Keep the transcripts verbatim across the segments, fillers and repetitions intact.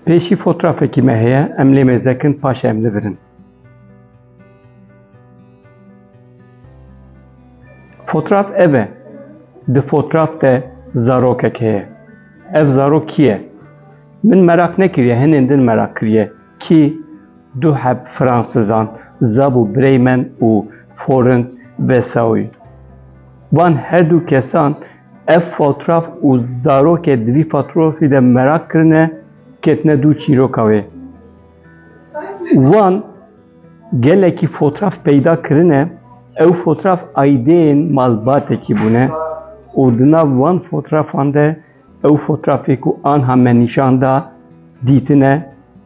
Pêşî fotrafekî me heye, em lê mêzekin, paşê em li vir in. Fotraf ev e. Di fotraf de zarokek heye. Ev zarok kî ye? Min meraq nekiriye, hinên din meraq kiriye. Kî? Du heb Fransizan, Zab û Bremen û Forin Vesauy. Van her du kesan ev fotraf û zarokê di vî fotrafî de meraq kirine, ketine dû çîroka wê. Wan gelekî fotraf peyda kirine, ew fotraf aydên malbatekî bûne û di nav wan fotrafan de ew fotrafê ku anha me nîşan da, dîtine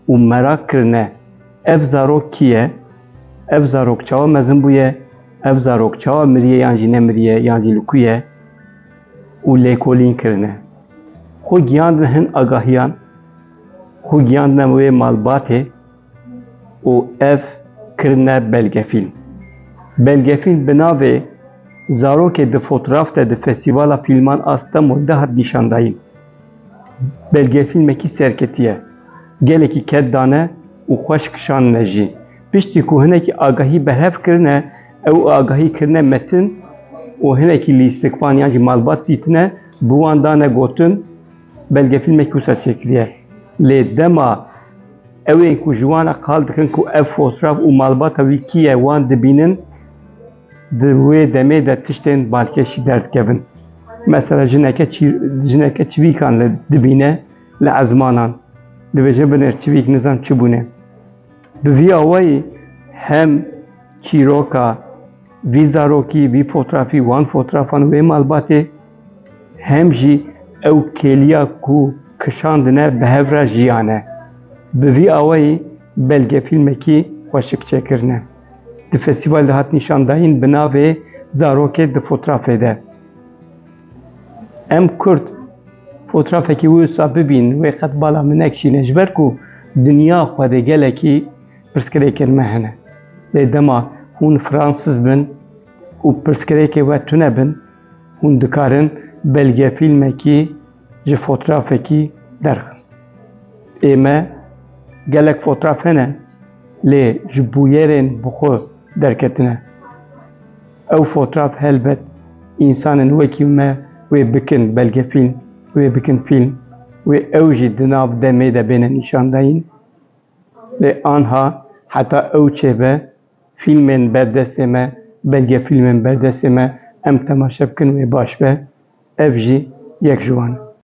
û meraq kirine, ev zarok kî ye? Ev zarok çawa mezin bûye? Ev zarok çawa miriye yan jî nemiriye yan jî li ku ye? Û lêkolîn kirine. Xwe giyandine hin agahiyan, xwe giyandine wê malbatê û ev kirine belgefîlm. Belgefîlm bi navê Zarokê di fotraf de di Festîvala Fîlman a Stemol de hat nîşandayîn. Belgefîlmekî serketî ye. Gelekî ked dane û xweş kişandine jî. Piştî ku hinekî agahî berhev kirine, ew agahî kirine metin û hinekî lîstikvan yan jî malbat dîtine, bi wan dane gotin, belgefîlmekî wisa çêkiriye. Lê dema ew ên ku ji wan re qal dikin ku ev fotraf û malbata wî kî ye, wan dibînin, di wê demê de tiştên balkêş jî derdikevin. Mesela jineke çî-, jineke çivîkan li dibîne li ezmanan. Dibêje, binêr çivîk, nizam çi bûne. Bi vî awayî hem çîroka vî zarokî, vî fotrafî, wan fotrafan wê malbatê, hem jî ew kêliya ku kişandine bi hev re jiyane. Bi vî awayî belgefîlmekî xweşik çêkirine. Di festîval de hat nîşandayîn bi navê Zarokê di fotrafê de. Em Kurd fotrafekî wisa bibîn, wê qet bala min nekişîne, ji ber ku dinya xwedê gelekî pirsgirêkên me hene. Lê dema hûn Fransiz bin û pirsgirêkê we tune bin, hûn dikarin belgefîlmekî ji fotrafekî derxin. Ê me gelek fotraf hene, lê ji bûyerên bi xwe derketine. Ew fotraf helbet însanên wekî me wê bikin belgefîlm, wê bikin fîlm, wê ew jî di nav demê de bêne nîşandayîn. Lê anha heta ew çêbe, fîlmên ber destê me, belgefîlmên ber destê me, em temaşe bikin wê baş be. Ev jî yek ji wan.